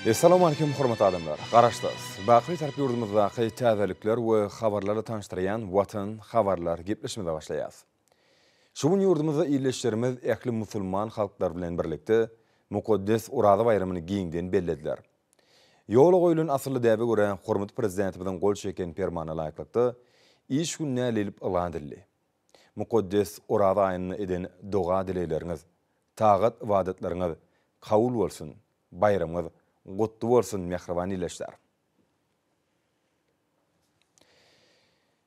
Essalamu aleýkum hormatly adamlar! Garaşsyz, baky Bitarap ýurdumyzdaky täzelikler we habarlarla tanyşdyrýan Watan habarlar gepleşigimize başlaýas. Şu gün ýurdumyzda ildeşlerimiz ähli musulman halklary bilen birlikde mukaddes Oraza baýramyny giňden bellediler. Ýola goýlan asylly däbe görä, hormatly Prezidentimiziň gol çeken Permanyna laýyklykda, iş güni näleýlip yglan edildi. Mukaddes Oraza aýynda eden doga-dilegleriňiz, tagat-ybadatlaryňyz kabul bolsun, baýramyňyz gutly bolsun, mähriban ildeşler!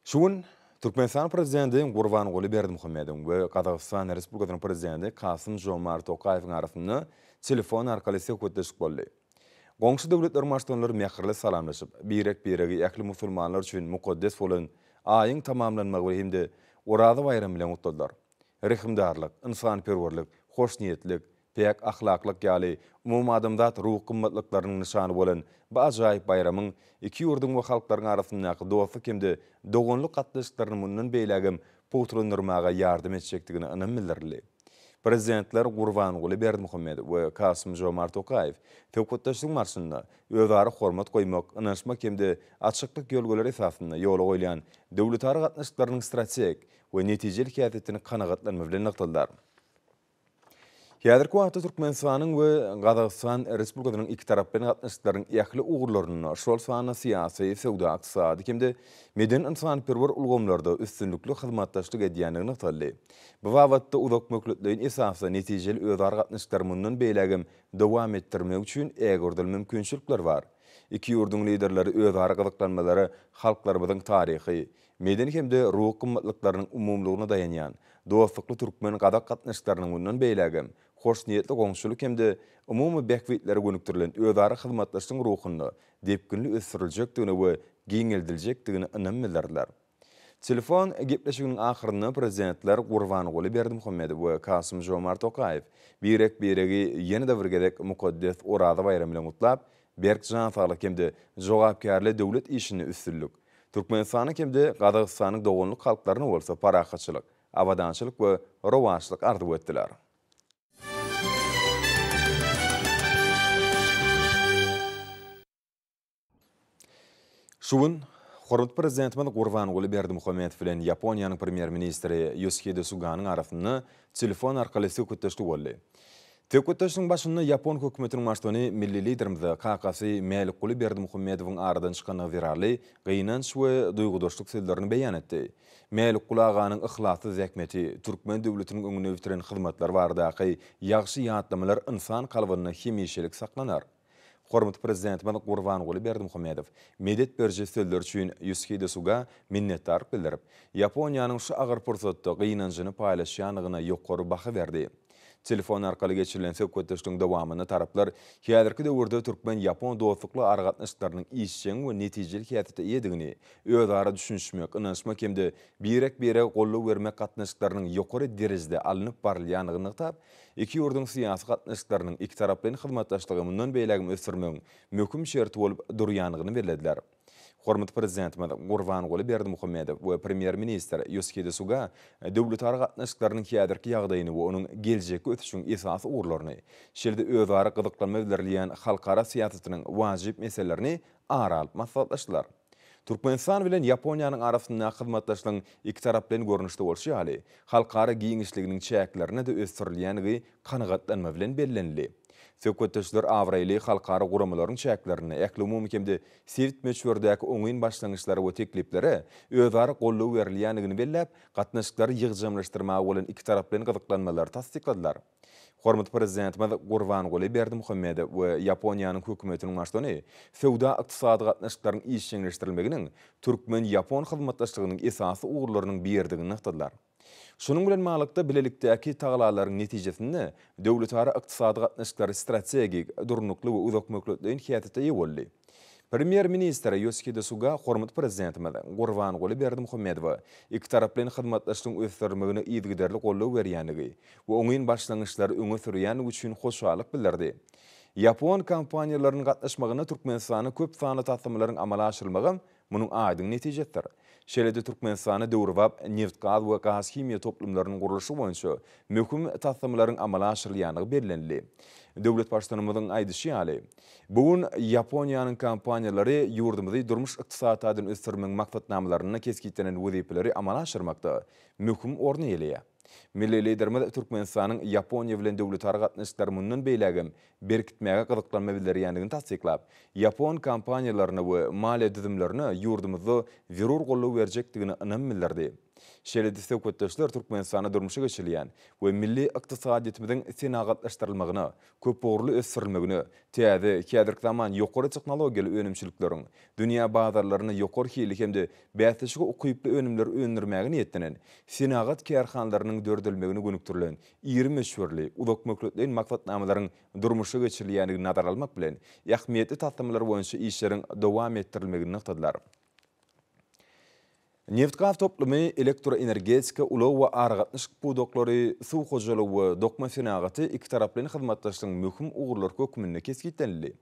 Şu gün Türkmenistanyň Prezidenti Gurbanguly Berdimuhamedowyň we Gazagystan Respublikasynyň Prezidenti Kasym-Žomart Tokaýewiň arasynda telefon arkaly söhbetdeşlik boldy. Goňşy döwletleriň Baştutanlary mähirli salamlaşyp, birek-biregi ähli musulmanlar üçin mukaddes bolan aýyň tamamlanmagy hem-de Oraza baýramy bilen gutladylar. Rehimdarlyk, ynsanperwerlik, hoşniýetlik, päk ahlaklyk ýaly umumadamzat ruhy gymmatlyklarynyň nyşany bolan bu ajaýyp baýramyň iki ýurduň we halklaryň arasyndaky dostluk hem-de doganlyk gatnaşyklaryny mundan beýlägem pugtalandyrmaga ýardam etjekdigine ynam bildirildi. Prezidentler Gurbanguly Berdimuhamedow we Kasym-Žomart Tokaýew söhbetdeşligiň barşynda özara hormat goýmak, ynanyşmak hem-de açyklyk ýörelgeleri esasynda ýola goýlan döwletara gatnaşyklarynyň strategik we netijeli häsiýetini kanagatlanma bilen nygtadylar. Häzirki wagtda Türkmenistanyň we Gazagystan Respublikasynyň ikitaraplaýyn gatnaşyklaryň ähli ugurlarynda, şol sanda syýasy, söwda-ykdysady hem-de medeni-ynsanperwer ulgamlarda üstünlikli hyzmatdaşlyk edýändigi nygtaldy. Bu babatda uzakmöhletleýin esasda netijeli özara gatnaşyklary mundan beýlägem dowam etdirmek üçin ägirdil mümkinçilikler bar. Iki ýurduň Liderleri özara gyzyklanmalary halklarymyzyň taryhy, medeni hem-de ruhy gymmatlyklarynyň umumylygyna daýanýan dostlukly türkmen-gazak gatnaşyklarynyň mundan beýlägem hoşniýetli goňşulyk hem-de umumy bähbitlere gönükdirilen özara hyzmatdaşlygyň ruhunda depginli ösdüriljekdigine we giňeldiljekdigine ynam bildirdiler. Telefon gepleşiginiň ahyrynda Prezidentler Gurbanguly Berdimuhamedow we Kasym-Žomart Tokaýew birek-biregi ýene-de bir gezek mukaddes Oraza baýramy bilen gutlap, berk jan saglyk hem-de jogapkärli döwlet işinde üstünlik, Türkmenistanyň hem-de Gazagystanyň doganlyk halklaryna bolsa parahatçylyk, abadançylyk we rowaçlyk arzuw etdiler. Şu gün hormatly Prezidentimiz Gurbanguly Berdimuhamedow bilen Ýaponiýanyň Premýer-ministri Ýosihide Suganyň arasynda telefon arkaly söhbetdeşlik boldy. Söhbetdeşligiň başynda ýapon hökümetiniň baştutany milli Liderimize kakasy Mälikguly Berdimuhamedowyň aradan çykandygy zerarly gynanç we duýgudaşlyk sözlerini beýan etdi. Mälikguly aganyň yhlasly zähmeti, türkmen döwletiniň öňünde bitiren hyzmatlary baradaky ýagşy ýatlamalar ynsan kalbynda hemişelik saklanar. Hormatly Prezidentimiz Gurbanguly Berdimuhamedow medet beriji sözleri üçin Ýosihide Suga minnetdarlyk bildirip, Ýaponiýanyň şu agyr pursatda gynanjyny paýlaşýandygyna ýokary baha berdi. Telefon arkaly geçirilen söhbetdeşligiň dowamynda taraplar häzirki döwürde türkmen-ýapon dostlukly aragatnaşyklarynyň işjeň we netijeli häsiýete eýedigini, özara düşünişmek, ynanyşmak hem-de birek-birege goldaw bermek gatnaşyklarynyň ýokary derejede alnyp barylýandygyny nygtap, iki ýurduň syýasy gatnaşyklarynyň ikitaraplaýyn hyzmatdaşlygy mundan beýlägem ösdürmegiň möhüm şerti bolup durýandygyny bellediler. Hormatly Prezidentimiz Gurbanguly Berdimuhamedow we Premýer-ministr Ýosihide Suga döwletara gatnaşyklarynyň häzirki ýagdaýyny we onuň geljekki ösüşiň esasy ugurlaryny, şeýle-de özara gyzyklanma bildirilýän halkara syýasatynyň wajyp meselelerini ara alyp maslahatlaşdylar. Türkmenistan bilen Ýaponiýanyň arasyndaky hyzmatdaşlygyň ikitaraplaýyn görnüşde bolşy ýaly, halkara giňişliginiň çäklerinde-de ösdürilýändigi kanagatlanma bilen bellenildi. Söhbetdeşler abraýly halkara guramalaryň çäklerinde ählumumy hem-de sebit möçberdäki oňyn başlangyçlara we tekliplere özara goldaw berilýändigini belläp, gatnaşyklary ýygjamlaşdyrmaga bolan ikitaraplaýyn gyzyklanmalary tassykladylar. Hormatly Prezidentimiz Gurbanguly Berdimuhamedow we Ýaponiýanyň Hökümetiniň Baştutany söwda-ykdysady gatnaşyklaryň işjeňleşdirilmeginiň türkmen-ýapon hyzmatdaşlygynyň esasy ugurlarynyň biridigini nygtadylar. Şunuň bilen baglylykda, bilelikdäki tagalalaryň netijesinde döwletara ykdysady gatnaşyklary strategik, durnukly we uzakmöhletleýin häsiýete eýe boldy. Premýer-ministr Ýosihide Suga hormatly Prezidentimiz Gurbanguly Berdimuhamedowa ikitaraplaýyn hyzmatdaşlygyň ösdürilmegine yzygiderli goldaw berýändigi we oňyn başlangyçlary öňe sürýändigi üçin hoşallyk bildirdi. Ýapon kompaniýalarynyň gatnaşmagynda Türkmenistanda köp sanly taslamalaryň amala aşyrylmagam. munuň aýdyň netijesidir. Şeýle-de Türkmenistanda döwrebap nebitgaz we gazhimiýa toplumlarynyň gurluşygy boýunça möhüm taslamalaryň amala aşyrylýandygy bellenildi. Döwlet Baştutanymyzyň aýdyşy ýaly, bu gün Ýaponiýanyň kompaniýalary ýurdumyzy durmuş-ykdysady taýdan ösdürmegiň maksatnamalarynda kesgitlenen wezipeleri amala aşyrmakda möhüm orun eýeleýär. Milli Liderimiz Türkmenistanyň Ýaponiýa bilen döwletara gatnaşyklary mundan beýlägem berkitmäge gyzyklanma bildirýändigini tassyklap, ýapon kompaniýalaryna we maliýe düzümlerine ýurdumyzda zerur goldaw berjekdigine ynam bildirdi. Şeýle-de söhbetdeşler Türkmenistanda durmuşa geçirilýän we milli ykdysadyýetimiziň senagatlaşdyrylmagyna, köpugurly ösdürilmegine, täze, häzirki zaman ýokary tehnologiýaly önümçilikleriň, dünýä bazarlarynda ýokary hilli hem-de bäsleşige ukyply önümleri öndürmäge niýetlenen senagat kärhanalarynyň döredilmegine gönükdirilen iri möçberli, uzakmöhletleýin maksatnamalaryň durmuşa geçirilýändigini nazara almak bilen, ähmiýetli taslamalar boýunça işleriň dowam etdirilmegini nygtadylar. Nebitgaz toplumy, elektroenergetika, ulag we aragatnaşyk pudaklary, suw hojalygy we dokma senagaty ikitaraplaýyn hyzmatdaşlygyň möhüm ugurlary hökmünde kesgitlenildi.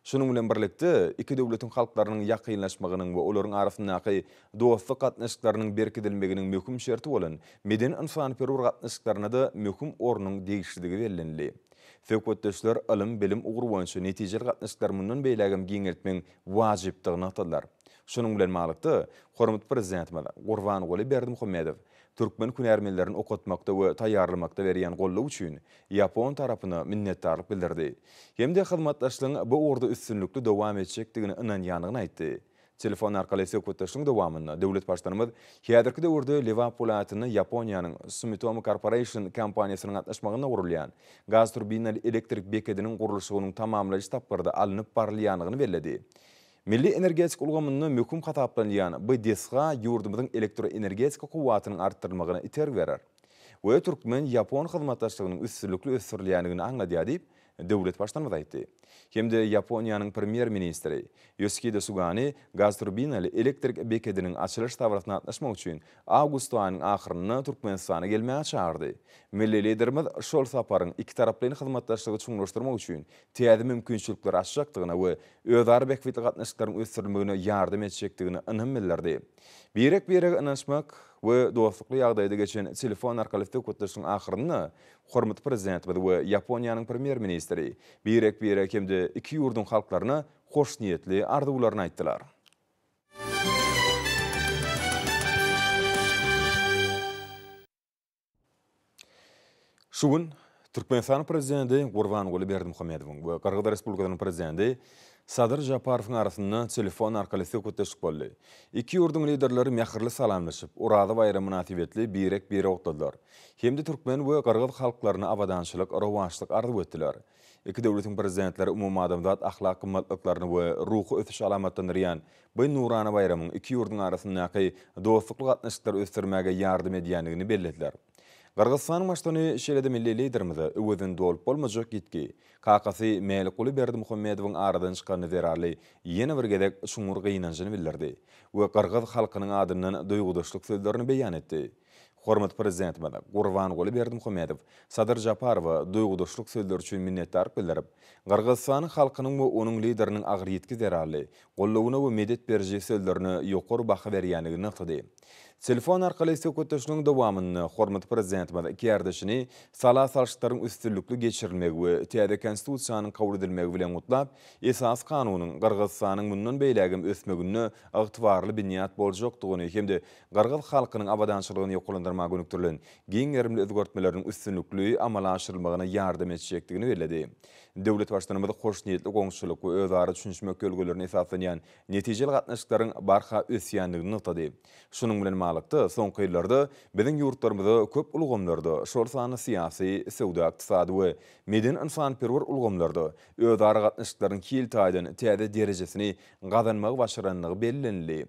Şunuň bilen birlikde, iki döwletiň halklarynyň ýakynlaşmagynyň we olaryň arasyndaky dostluk gatnaşyklarynyň berkidilmeginiň möhüm şerti bolan medeni-ynsanperwer gatnaşyklaryna-da möhüm ornuň degişlidigi bellenildi. Söhbetdeşler ylym-bilim ugry boýunça netijeli gatnaşyklary mundan beýlägem giňeltmegiň wajypdygyny nygtadylar. Şunuň bilen baglylykda, hormatly Prezidentimiz Gurbanguly Berdimuhamedow türkmen hünärmenlerini okatmakda we taýýarlamakda berýän goldawy üçin ýapon tarapyna minnetdarlyk bildirdi hem-de hyzmatdaşlygyň bu ugurda üstünlikli dowam etjekdigine ynanýandygyny aýtdy. Telefon arkaly söhbetdeşligiň dowamynda döwlet Baştutanymyz häzirki döwürde Lebap welaýatynda Ýaponiýanyň Sumitomo Corporation kompaniýasynyň gatnaşmagynda gurulýan gaz turbinaly elektrik bekediniň gurluşygynyň tamamlaýjy tapgyrda alnyp barylýandygyny belledi. Milli energetika ulgamynda möhüm hasaplanylýan bu desga ýurdumyzyň elektroenergetika kuwwatynyň artdyrylmagyna itergi berer we türkmen-ýapon hyzmatdaşlygynyň üstünlikli ösdürilýändigini aňladýar diýip, döwlet Baştutanymyz aýtdy. Hem-de Ýaponiýanyň Premýer-ministri Ýosihide Sugany gazturbinaly elektrik bekediniň açylyş dabarasyna gatnaşmak üçin awgust aýynyň ahyrynda Türkmenistana gelmäge çagyrdy. Milli Liderimiz şol saparyň ikitaraplaýyn hyzmatdaşlygy çuňlaşdyrmak üçin täze mümkinçilikleri açjakdygyna we özara bähbitli gatnaşyklaryň ösdürilmegine ýardam etjekdigine ynam bildirdi. Birek-birege ynanyşmak we dostlukly ýagdaýda geçen telefon arkaly söhbetdeşligiň ahyrynda hormatly Prezidentimiz we Ýaponiýanyň Premýer-ministri birek-birege hem-de iki ýurduň halklaryna hoşniýetli arzuwlaryny aýtdylar. Şu gün Türkmenistanyň Prezidenti Gurbanguly Berdimuhamedowyň we Gyrgyz Respublikasynyň Prezidenti Sadyr Žaparowyň arasynda telefon arkaly söhbetdeşlik boldy. Iki ýurduň Liderleri mähirli salamlaşyp, Oraza baýramy mynasybetli birek-biregi gutladylar hem-de türkmen we gyrgyz halklaryna abadançylyk, rowaçlyk arzuw etdiler. Iki döwletiň Prezidentleri umumadamzat ahlak gymmatlyklaryny we ruhy ösüşi alamatlandyrýan bu nurana baýramyň iki ýurduň arasyndaky dostlukly gatnaşyklary ösdürmäge ýardam edýändigini bellediler. Gyrgyzystanyň Baştutany şeýle-de milli Liderimize öwezini dolup bolmajak ýitgi, kakasy Mälikguly Berdimuhamedowyň aradan çykany zerarly ýene bir gezek çuňňur gynanjyny bildirdi we gyrgyz halkynyň adyndan duýgudaşlyk sözlerini beýan etdi. Hormatly Prezidentimiz Gurbanguly Berdimuhamedow Sadyr Žaparowa duýgudaşlyk sözleri üçin minnetdarlyk bildirip, Gyrgyzystanyň halkynyň we onuň Lideriniň agyr ýitgi zerarly goldawyna we medet beriji sözlerine ýokary baha berýändigini nygtady. Telefon arkaly söhbetdeşligiň dowamynda hormatly Prezidentimiz kärdeşini sala salşyklaryň üstünlikli geçirilmegi we täze Konstitusiýanyň kabul edilmegi bilen gutlap, Esasy Kanunyň Gyrgyzystanyň mundan beýlägem ösmeginde ygtybarly binýat boljakdygyny hem-de gyrgyz halkynyň abadançylygyny ýokarlandyrmaga gönükdirilen giň gerimli özgertmeleriniň üstünlikli amala aşyrylmagyna ýardam etjekdigini belledi. Döwlet Baştutanymyz hoşniýetli goňşuçylyk we özara düşünişmek ýörelgelerine esaslanýan netijeli gatnaşyklaryň barha ösýändigini nygtady. Şunuň bilen baglylykda, soňky ýyllarda biziň ýurtlarymyzda köp ulgamlarda, şol sanda syýasy, söwda-ykdysady we medeni-ynsanperwer ulgamlarda özara gatnaşyklaryň hil taýdan täze derejesini gazanmagy başarandygy bellenildi.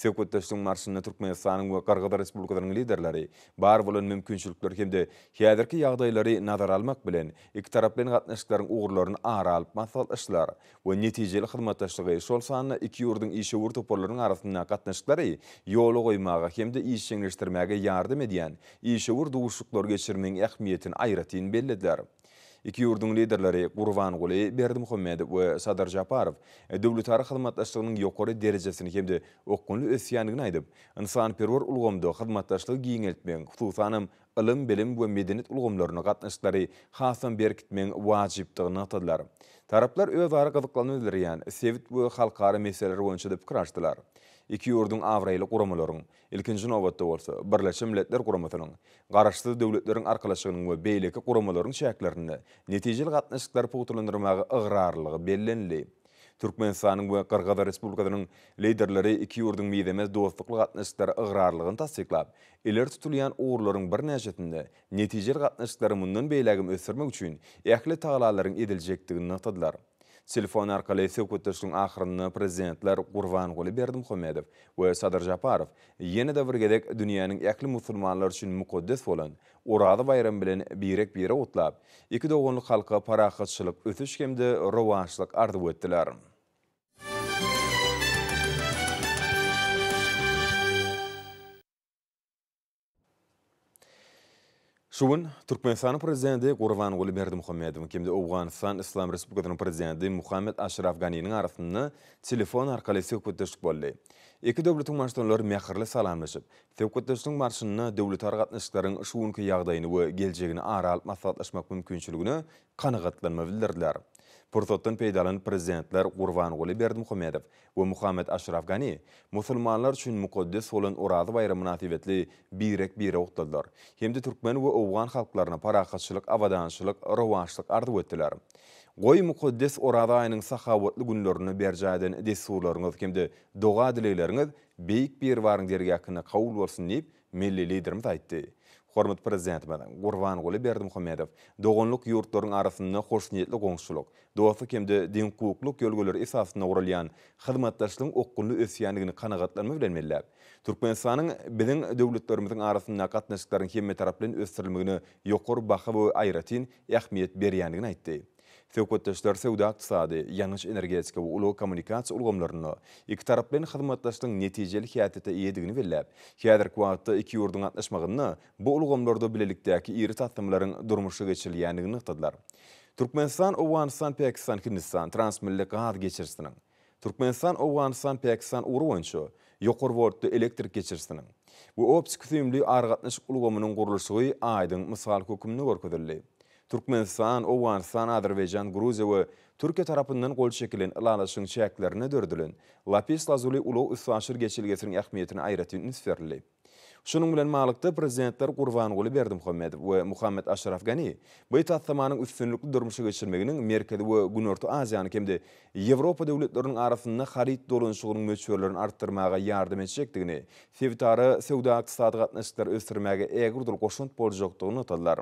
Söhbetdeşligiň barşynda Türkmenistanyň we Gyrgyz Respublikasynyň Liderleri bar bolan mümkinçilikleri hem-de häzirki ýagdaýlary nazara almak bilen, ikitaraplaýyn gatnaşyklaryň ugurlaryny ara alyp maslahatlaşdylar we netijeli hyzmatdaşlygy, şol sanda iki ýurduň işewür toparlarynyň arasyndaky gatnaşyklary ýola goýmaga hem-de işjeňleşdirmäge ýardam edýän işewür duşuşyklary geçirmegiň ähmiýetini aýratyn bellediler. Iki ýurduň Liderleri Gurbanguly Berdimuhamedow we Sadyr Žaparow döwletara hyzmatdaşlygynyň ýokary derejesini hem-de okgunly ösýändigini aýdyp, ynsanperwer ulgamda hyzmatdaşlygy giňeltmegiň, hususanam, ylym-bilim we medeniýet ulgamlarynda gatnaşyklary hasam berkitmegiň wajypdygyny nygtadylar. Taraplar özara gyzyklanma bildirýän sebit we halkara meseleler boýunça-da pikir alyşdylar. Iki ýurduň abraýly guramalaryň, ilkinji nobatda bolsa, Birleşen Milletler Guramasynyň, Garaşsyz Döwletleriň Arkalaşygynyň we beýleki guramalaryň çäklerinde netijeli gatnaşyklary pugtalandyrmaga ygrarlylygy bellenildi. Türkmenistanyň we Gyrgyz Respublikasynyň Liderleri iki ýurduň mizemez dostlukly gatnaşyklara ygrarlylygyny tassyklap, ileri tutulýan ugurlaryň birnäçesinde netijeli gatnaşyklary mundan beýlägem ösdürmek üçin ähli tagalalaryň ediljekdigini nygtadylar. Telefon arkaly söhbetdeşligiň ahyrynda Prezidentler Gurbanguly Berdimuhamedow we Sadyr Žaparow ýene-de bir gezek dünýäniň ähli musulmanlary üçin mukaddes bolan Oraza baýramy bilen birek-biregi gutlap, iki doganlyk halka parahatçylyk, ösüş hem-de rowaçlyk arzuw etdiler. Şu gün Türkmenistanyň Prezidenti Gurbanguly Berdimuhamedowyň hem-de Owganystan Yslam Respublikasynyň Prezidenti Muhammet Aşraf Ganiniň arasynda telefon arkaly söhbetdeşlik boldy. Iki döwletiň Baştutanlary mähirli salamlaşyp, söhbetdeşligiň barşynda döwletara gatnaşyklaryň şu günki ýagdaýyny we geljegini ara alyp maslahatlaşmak mümkinçiligine kanagatlanma bildirdiler. Pursatdan peýdalanyp Prezidentler Gurbanguly Berdimuhamedow we Muhammet Aşraf Gani musulmanlar üçin mukaddes bolan Oraza baýramy mynasybetli birek-biregi gutladylar hem-de türkmen we owgan halklaryna parahatçylyk, abadançylyk, rowaçlyk arzuw etdiler. Goý, mukaddes Oraza aýynyň sahawatly günlerinde berjaý eden dessurlaryňyz hem-de doga-dilegleriňiz Beýik Biribaryň dergähinde kabul bolsun diýip, Milli Liderimiz aýtdy. Hormatly Prezidentimiz Gurbanguly Berdimuhamedow doganlyk ýurtlaryň arasynda hoşniýetli goňşuçylyk, dostluk hem-de deňhukuklylyk ýörelgeleri esasynda guralýan hyzmatdaşlygyň okgunly ösýändigini kanagatlanma bilen belläp, Türkmenistanyň biziň döwletlerimiziň arasyndaky gatnaşyklaryň hemmetaraplaýyn ösdürilmegine ýokary baha we aýratyn ähmiýet berýändigini aýtdy. Söhbetdeşler söwda-ykdysady, ýangyç-energetika we ulag-kommunikasiýa ulgamlarynda ikitaraplaýyn hyzmatdaşlygyň netijeli häsiýete eýedigini belläp, häzirki wagtda iki ýurduň gatnaşmagynda bu ulgamlarda bilelikdäki iri taslamalaryň durmuşa geçirilýändigini nygtadylar. Türkmenistan, Owganystan, Pakistan, Hindistan transmilli gaz geçirijisiniň, Türkmenistan, Owganystan, Pakistan ugry boýunça ýokary woltly elektrik geçirijisiniň we optiki-süýümli aragatnaşyk ulgamynyň gurluşygy aýdyň mysal hökmünde görkezildi. Türkmenistan, Owganystan, Azerbaýjan, Gruziýa we Türkiýe tarapyndan gol çekilen ylalaşygyň çäklerinde döredilen Lapis Lazuli ulag-üstaşyr geçelgesiniň ähmiýetine aýratyn üns berildi. Şunuň bilen baglylykda, Prezidentler Gurbanguly Berdimuhamedow we Muhammet Aşraf Gani bu taslamanyň üstünlikli durmuşa geçirilmeginiň Merkezi we Günorta Aziýanyň hem-de Ýewropa döwletleriniň arasynda haryt dolanyşygynyň möçberlerini artdyrmaga ýardam etjekdigini, sebitara söwda-ykdysady gatnaşyklary ösdürmäge ägirt uly goşant boljakdygyny nygtadylar.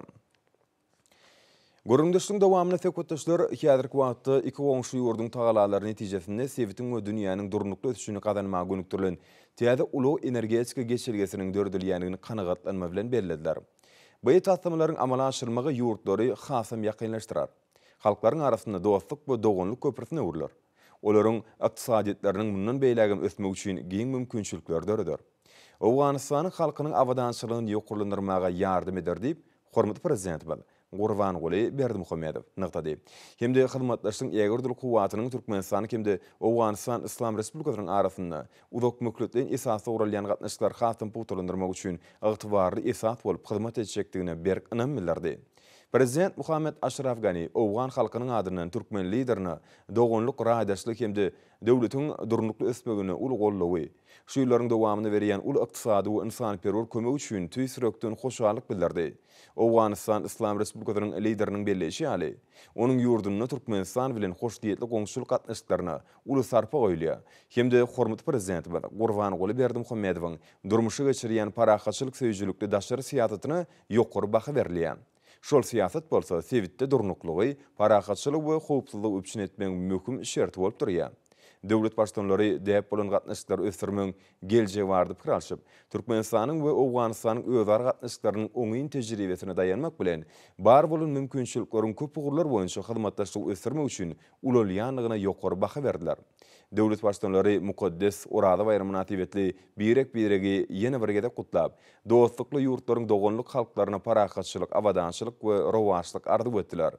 Gürrüňdeşligiň dowamynda söhbetdeşler häzirki wagtda iki goňşy ýurduň tagallalary netijesinde sebitiň we dünýäniň durnukly ösüşini gazanmaga gönükdirilen täze ulag-energetika geçelgesiniň döredilýändigini kanagatlanma bilen bellediler. Bu taslamalaryň amala aşyrylmagy ýurtlary hasam ýakynlaşdyrar. Halklaryň arasynda dostluk we doganlyk köprüsine öwrüler. Olaryň ykdysadyýetleriniň mundan beýlägem ösmegi üçin giň mümkinçilikleri döreder. Owganystanyň halkynyň abadançylygyny ýokarlandyrmaga ýardam eder diýip, hormatly Prezidentimiz Gurbanguly Berdimuhamedow nygtady hem-de hyzmatdaşlygyň ägirt uly kuwwatynyň Türkmenistan hem-de Owganystan Yslam Respublikasynyň arasynda uzakmöhletleýin esasda guralýan gatnaşyklary hasam pugtalandyrmak üçin ygtybarly esas bolup hyzmat etjekdigine berk ynam bildirdi. Prezident Muhammet Aşraf Gani owgan halkynyň adyndan türkmen Liderine doganlyk raýdaşlygy hem-de döwletiň durnukly ösmegine uly goldawy, şu ýyllaryň dowamynda berýän uly ykdysady we ynsanperwer kömegi üçin tüýs ýürekden hoşallyk bildirdi. Owganystan Yslam Respublikasynyň Lideriniň belleýşi ýaly, onuň ýurdunda Türkmenistan bilen hoşniýetli goňşuçylyk gatnaşyklaryna uly sarpa goýulýar hem-de hormatly Prezidentimiz Gurbanguly Berdimuhamedowyň durmuşa geçirýän parahatçylyk söýüjilikli daşary syýasatyna ýokary baha berilýär. Şol syýasat bolsa sebitde durnuklygy, parahatçylygy we howpsuzlygy üpjün etmegiň möhüm şerti bolup durýar. Döwlet Baştutanlary däp bolan gatnaşyklary ösdürmegiň geljegi barada pikir alşyp, Türkmenistanyň we Owganystanyň özara gatnaşyklarynyň oňyn tejribesine daýanmak bilen, bar bolan mümkinçilikleriň köp ugurlar boýunça hyzmatdaşlygy ösdürmek üçin ulalýandygyna ýokary baha berdiler. Döwlet Baştutanlary mukaddes Oraza baýramy mynasybetli birek-biregi ýene bir gezek gutlap, dostlukly ýurtlaryň doganlyk halklaryna parahatçylyk, abadançylyk we rowaçlyk arzuw etdiler.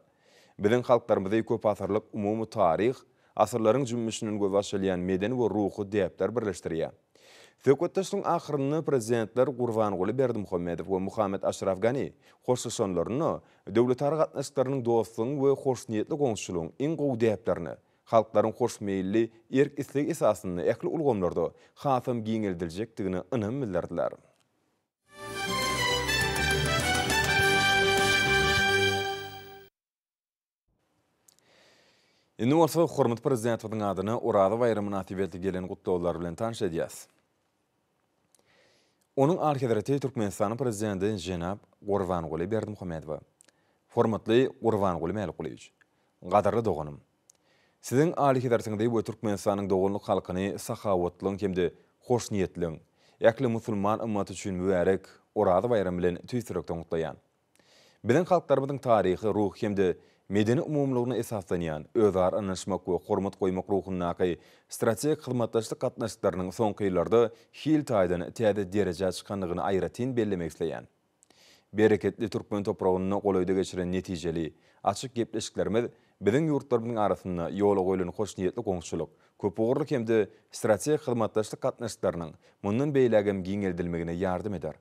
Biziň halklarymyzy köpasyrlyk umumy taryh, asyrlaryň jümmüşinden gözbaş alýan medeni we ruhy däpler birleşdirýär. Söhbetdeşligiň ahyrynda Prezidentler Gurbanguly Berdimuhamedow we Muhammet Aşraf Gani hoşlaşanlarynda döwletara gatnaşyklarynyň dostlugyň we hoşniýetli goňşuçylygyň iň gowy däplerine, halklaryň hoşmeýilli erk-islegi esasynda ähli ulgamlarda hasam giňeldiljekdigine ynam bildirdiler. Indi bolsa hormatly Prezidentimiziň adyna Oraza baýramy mynasybetli gelen gutlaglar bilen tanyş edýäs. Onuň Alyhezreti Türkmenistanyň Prezidenti jenap Gurbanguly Berdimuhamedowa. Hormatly Gurbanguly Mälikgulyýewiç! Gadyrly doganym! Siziň Alyhezretiňizi we Türkmenistanyň doganlyk halkyny sahawatlylygyň hem-de hoşniýetliligiň, ähli musulman ymmaty üçin mübärek Oraza baýramy bilen tüýs ýürekden gutlaýan. Biziň halklarymyzyň taryhy, ruhy hem-de medeni umumylygyna esaslanýan, özara ynanyşmak we hormat goýmak ruhundaky strategik hyzmatdaşlyk gatnaşyklarynyň soňky ýyllarda hil taýdan täze derejä çykandygyny aýratyn bellemek isleýän. Bereketli türkmen topragynda golaýda geçiren netijeli, açyk gepleşiklerimiz biziň ýurtlarymyzyň arasynda ýola goýlan hoşniýetli goňşuçylyk, köpugurly hem-de strategik hyzmatdaşlyk gatnaşyklarynyň mundan beýlägem giňeldilmegine ýardam eder.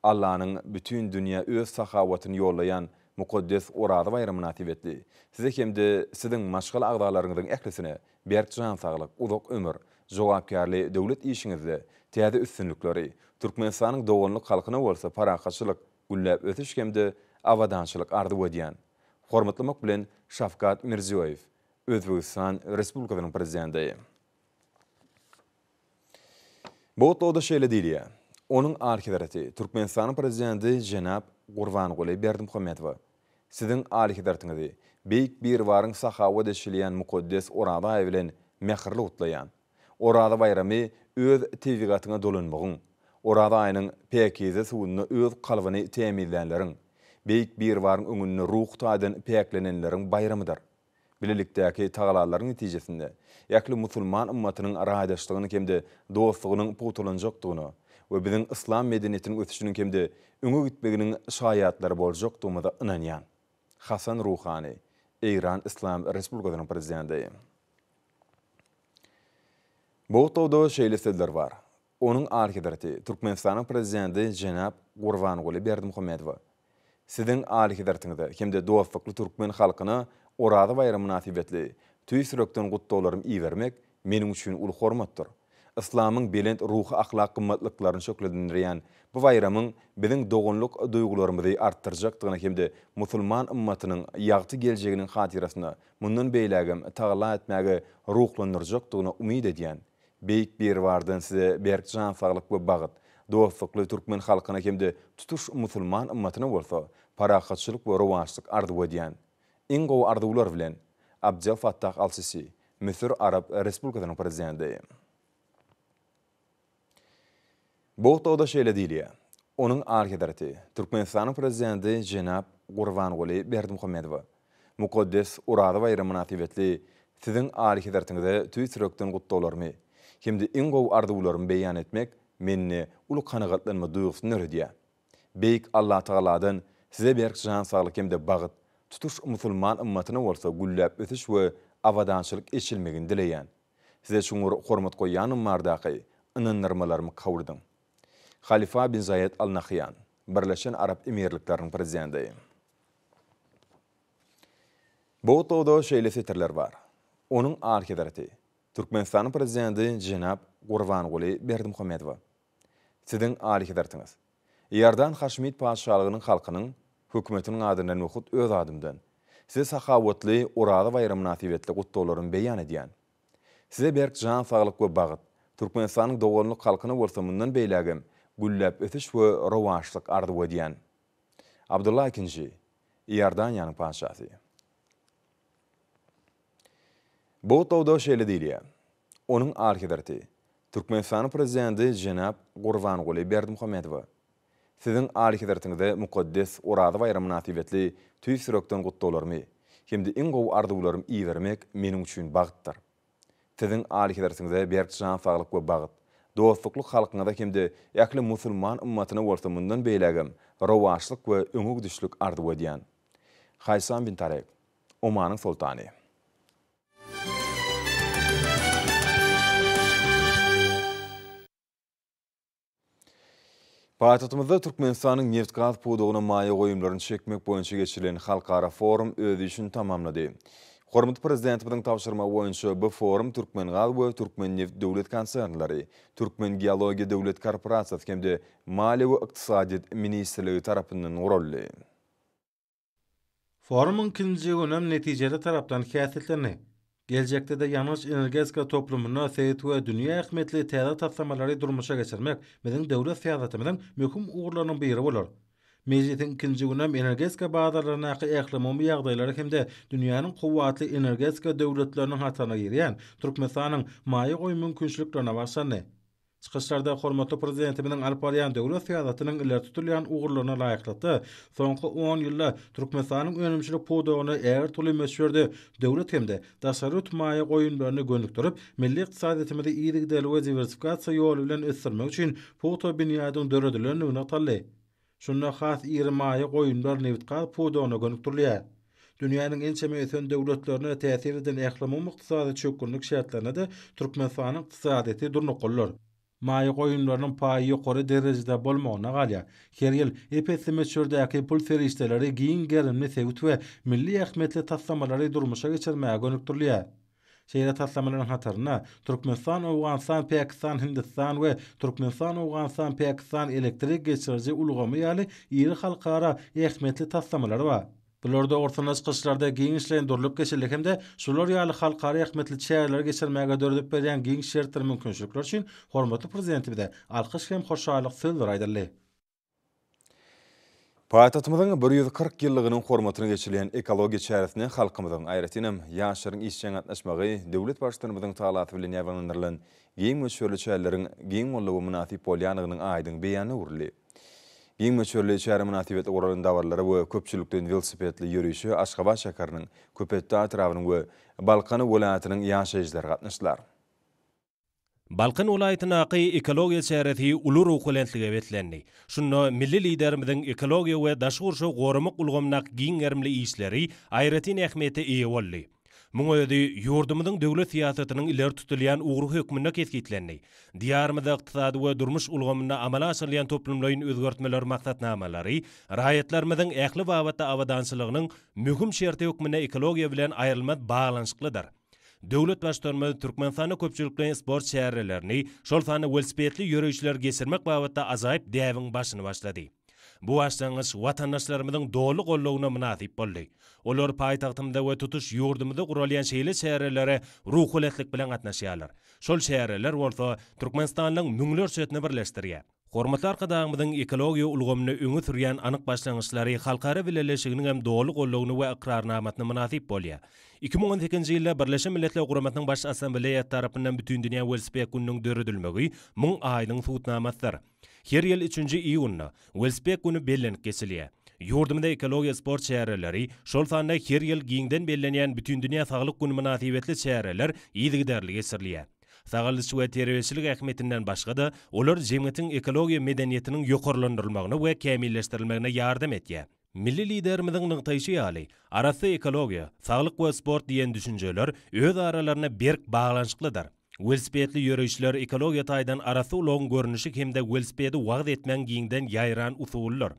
Allanyň bütin dünýä öz sahawatyny ýollaýan mukaddes Oraza baýramy mynasybetli Size hem-de Siziň maşgala agzalaryňyzyň ählisine berk jan saglyk, uzak ömür, jogapkärli döwlet işiňizde täze üstünlikleri, Türkmenistanyň doganlyk halkyna bolsa parahatçylyk, gülläp ösüş hem-de abadançylyk arzuw edýän. Hormatlamak bilen Şawkat Mirziýoýew, Özbegistan Respublikasynyň Prezidenti. Bu gutlagda şeýle diýilýär, Onuň Alyhezreti, Türkmenistanyň Prezidenti jenap Gurbanguly Berdimuhamedowa, Siziň Alyhezretiňizi Beýik Biribaryň sahawat eçilýän mukaddes Oraza aýy bilen mähirli gutlaýan. Oraza baýramy öz tebigatyňa dolanmagyň, Oraza aýynyň päkize suwunda öz kalbyny tämizlänleriň, Beýik Biribaryň öňünde ruhy taýdan päklenenleriň baýramydyr. Bilelikdäki tagalalaryň netijesinde, ähli musulman ymmatynyň raýdaşlygynyň hem-de dostlugynyň pugtalanjakdygyna we biziň yslam medeniýetiniň ösüşiniň hem-de öňe gitmeginiň şaýatlary boljakdygymyza ynanýan. Hasan Ruhani, Eýran Yslam Respublikasynyň Prezidenti. Bu gutlagda şeýle sözler bar, Onuň Alyhezreti, Türkmenistanyň Prezidenti jenap Gurbanguly Berdimuhamedowa, Siziň Alyhezretiňize hem-de dostlukly türkmen halkyna Oraza baýramy mynasybetli tüýs ýürekden gutlaglarymy ibermek meniň üçin uly hormatdyr. Yslamyň belent ruhy-ahlak gymmatlyklaryny şöhlelendirýän bu baýramyň biziň doganlyk duýgularymyzy artdyrjakdygyna hem-de musulman ymmatynyň ýagty geljeginiň hatyrasyna mundan beýlägem tagalla etmäge ruhlandyrjakdygyna umyt edýän. Beýik Biribardan size berk jan saglyk we bagt, dostlukly türkmen halkyna hem-de tutuş musulman ymmatyna bolsa parahatçylyk we rowaçlyk arzuw edýän. Iň gowy arzuwlar bilen, Abdel Fattah Al-Sisi, Müsür Arap Respublikasynyň Prezidenti. Bu gutlagda şeýle diýilýär, Onuň Alyhezreti, Türkmenistanyň Prezidenti jenap Gurbanguly Berdimuhamedowa, mukaddes Oraza baýramy mynasybetli Siziň Alyhezretiňize tüýs ýürekden gutlaglarymy hem-de iň gowy arzuwlarymy beýan etmek mende uly kanagatlanma duýgusyny döredýär. Beýik Allatagaladan Size berk jan saglyk hem-de bagt, tutuş musulman ymmatyna bolsa gülläp ösüş we abadançylyk eçilmegini dileýän. Size çuňňur hormat goýýanym bardaky ynandyrmalarymy kabul ediň. Halifa bin Zaýed Al Nahýan, Birleşen Arap Emirlikleriniň Prezidenti. Bu gutlagda şeýle setirler bar, Onuň Alyhezreti, Türkmenistanyň Prezidenti jenap Gurbanguly Berdimuhamedowa. Siziň Alyhezretiňiz, Iordan Haşimit Patyşalygynyň halkynyň, Hökümetiniň adyndan we hut öz adymdan Size sahawatly Oraza baýramy mynasybetli gutlaglarymy beýan edýän. Size berk jan saglyk we bagt, Türkmenistanyň doganlyk halkyna bolsa mundan beýlägem gülläp ösüş we rowaçlyk arzuw edýän. Abdylla ikinji, Iordaniýanyň patyşasy. Bu gutlagda şeýle diýilýär, Onuň Alyhezreti, Türkmenistanyň Prezidenti jenap Gurbanguly Berdimuhamedowa, Siziň Alyhezretiňize mukaddes Oraza baýramy mynasybetli tüýs ýürekden gutlaglarymy hem-de iň gowy arzuwlarymy ibermek meniň üçin bagtdyr. Siziň Alyhezretiňize berk jan saglyk we bagt, dostlukly halkyňyza hem-de ähli musulman ymmatyna bolsa mundan beýlägem rowaçlyk we öňe gidişlik arzuw edýän. Haýsam bin Tarek. Omanyň Soltany. Paýtagtymyzda Türkmenistanyň nebitgaz pudagyna maýa goýumlaryny çekmek boýunça geçirilen halkara forum öz işini tamamlady. Hormatly Prezidentimiziň tabşyrmagy boýunça bu forum Türkmengaz we Türkmennebit döwlet konsernleri, Türkmengeologiýa döwlet korporasiýasy hem-de Maliýe we ykdysadyýet ministrligi tarapyndan guraldy. Forumyň ikinji günem netijeli tarapdan häsiýetlendi. Geljekde-de ýangyç-energetika toplumynda sebit we dünýä ähmiýetli täze taslamalary durmuşa geçirmek biziň döwlet syýasatymyzyň möhüm ugurlarynyň biri bolar. Mejlisiň ikinji günem energetika bazarlaryndaky ählumumy ýagdaýlary hem-de dünýäniň kuwwatly energetika döwletleriniň hataryna girýän Türkmenistanyň maýa goýum mümkinçiliklerine bagyşlandy. Çykyşlarda hormatly Prezidentimiziň alyp barýan döwlet syýasatynyň ileri tutulýan ugurlaryna laýyklykda, soňky on ýylda Türkmenistanyň önümçilik pudagyna ägirt uly möçberde döwlet hem-de daşary ýurt maýa goýumlaryny gönükdirip, milli ykdysadyýetimizi yzygiderli we diwersifikasiýa ýoly bilen ösdürmek üçin pugta binýadyň döredilendigi nygtaldy. Şunda has iri maýa goýumlar nebitgaz pudagyna gönükdirilýär. Dünýäniň ençeme ösen döwletlerine täsir eden ählumumy ykdysady çökgünlik şertlerinde-de Türkmenistanyň ykdysadyýeti durnuklydyr. Maýa goýumlarynyň paýy ýokary derejede bolmagynda galýar. Her ýyl ep-esli möçberdäki pul serişdeleri giň gerimli sebit we milli ähmiýetli taslamalary durmuşa geçirmäge gönükdirilýär. Şeýle taslamalaryň hatarynda Türkmenistan, Owganystan, Pakistan, Hindistan we Türkmenistan, Owganystan, Pakistan elektrik geçiriji ulgamy ýaly iri halkara ähmiýetli taslamalar bar. Bular dogrusynda çykyşlarda giňişleýin durlup geçildi hem-de şular ýaly halkara ähmiýetli çäreleri geçirmäge döredip berýän giň şertdir mümkinçilikler üçin hormatly Prezidentimize alkyş hem hoşallyk sözleri aýdyldy. Paýtagtymyzyň 140 ýyllygynyň hormatyna geçirilýän ekologiýa çäresine halkymyzyň, aýratynam, ýaşlaryň işjeň gatnaşmagy döwlet Baştutanymyzyň talasy bilen ýaýbaňlandyrylan giň möçberli çäreleriň giň goldawa mynasyp bolýandygynyň aýdyň beýanyna öwrüldi. Giň möçberli çäre mynasybetli guralan dabaralara we köpçülikleýin welosipedli ýörişe Aşgabat şäheriniň, Köpetdag etrabynyň we Balkan welaýatynyň ýaşaýjylary gatnaşdylar. Balkan welaýatyndaky ekologiýa çäresi uly ruhubelentlige beslendi. Şunda milli Liderimiziň ekologiýa we daşky gurşawy goramak ulgamyndaky giň gerimli işleri aýratyn ähmiýete eýe boldy. Muň özi ýurdumyzyň döwlet syýasatynyň ileri tutulýan ugry hökmünde kesgitlendi. Diýarymyzda ykdysady we durmuş ulgamynda amala aşyrylýan toplumlaýyn özgertmeler maksatnamalary raýatlarymyzyň ähli babatda abadançylygynyň möhüm şerti hökmünde ekologiýa bilen aýrylmaz baglanyşyklydyr. Döwlet Baştutanymyz Türkmenistanda köpçülikleýin sport çärelerini, şol sanda welosipedli ýörişleri geçirmek babatda ajaýyp däbiň başyny başlady. Bu başlangyç watandaşlarymyzyň doly goldawyna mynasyp boldy. Olar paýtagtymyzda we tutuş ýurdumyzda guralýan şeýle çärelere ruhubelentlik bilen gatnaşýarlar. Şol çäreler bolsa türkmenistanlylaryň müňlerçesini birleşdirýär. Hormatly Arkadagymyzyň ekologiýa ulgamynda öňe sürýän anyk başlangyçlary halkara bileleşiginiň hem doly goldawyna we ykrarnamasyna mynasyp bolýar. 2018-nji ýylda Birleşen Milletler Guramasynyň Baş Assambleýasy tarapyndan Bütindünýä welosiped gününiň döredilmegi muň aýdyň subutnamasydyr. Her ýyl üçünji iýunda Welosiped güni bellenip geçilýär. Ýurdumyzda ekologiýa sport çäreleri, şol sanda her ýyl giňden bellenýän Bütindünýä saglyk güni mynasybetli çäreler yzygiderli geçirilýär. Sagaldyş we terbiýeçilik ähmiýetinden başga-da, olar jemgyýetiň ekologiýa medeniýetiniň ýokarlandyrylmagyna we kämilleşdirilmegine ýardam edýär. Milli Liderimiziň nygtaýşy ýaly, arassa ekologiýa, saglyk we sport diýen düşünjeler öz aralarynda berk baglanyşyklydyr. Welosipedli ýörişler ekologiýa taýdan arassa ulagyň görnüşi hem-de welosipedi wagyz etmegiň giňden ýaýran usulydyr.